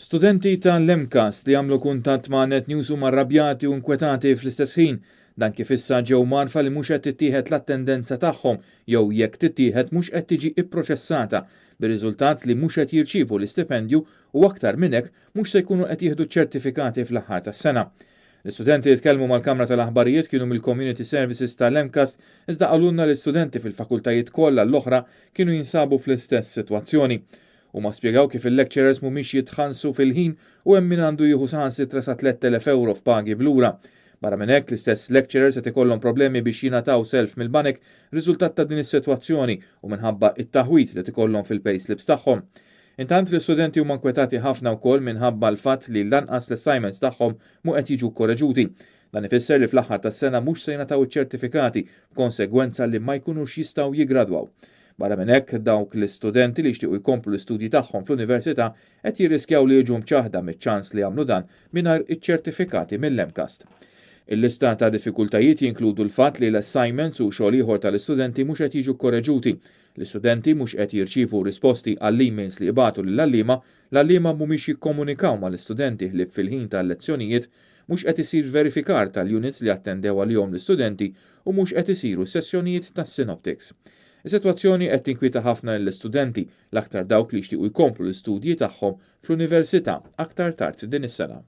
Studenti tal-MCAST li għamlu kuntatt ma' Net News huma rrabjati u nkwetati fl-istess ħin. Dan kif issa ġew mgħarrfa li mhux qed tittieħed l-attendenza tagħhom jew jekk tittieħed mhux qed tiġi ipproċessata, bir-riżultat li mhux qed jirċievu l-istipendju u aktar minn hekk mhux se jkunu qed jieħdu ċ-ċertifikati fl-aħħar tas-sena. L-istudenti li tkellmu mal-Kamra tal-Aħbarijiet kienu mill-Community Services tal-MCAST iżda qalulna li studenti fil-fakultajiet kollha l-oħra kienu jinsabu fl-istess sitwazzjoni. Huma spjegaw kif il-lecturers mhumiex jitħallsu fil-ħin u hemm min għandu jieħu saħansitra sa 3,000 ewro f'pagi b'lura. Barra minn hekk, l-istess lecturers qed ikollhom problemi biex jingħataw self mill-banek riżultat ta' din is-sitwazzjoni u minħabba it-taħwid li ikollhom fil-payslips tagħhom. Intant, l-istudenti huma nkwetati ħafna wkoll minħabba l-fatt li lanqas l-assignments tagħhom mhu qed jiġu korreġuti. Dan ifisser li fl-aħħar tas-sena mhux se jingħataw iċ-ċertifikati, b'konsegwenza li ma jkunux jistgħu jiggradwaw. Barra minn hekk, dawk l-istudenti li jixtiequ jkomplu l-istudji tagħhom fl-università qed jirriskjaw li jiġu mċaħda miċ-ċans li jagħmlu dan mingħajr iċ-ċertifikati mill-MCAST. Il-lista ta' diffikultajiet jinkludu l-fatt li l-assignments u xogħol ieħor tal-istudenti mhux qed jiġu korreġuti. L-istudenti mhux qed jirċievu risposti għall-emails li jibagħtu lill-għalliema, l-għalliema mhumiex jikkomunikaw mal-istudenti ħlief fil-ħin tal-lezzjonijiet, mhux qed isir verifikar tal-units li attendew għalihom l-istudenti u mhux qed isiru sessjonijiet tas-synoptics. Is-sitwazzjoni qed tinkwieta ħafna lill-istudenti, l-aktar dawk li jixtiequ jkomplu l-istudji tagħhom fl-università aktar tard din is-sena.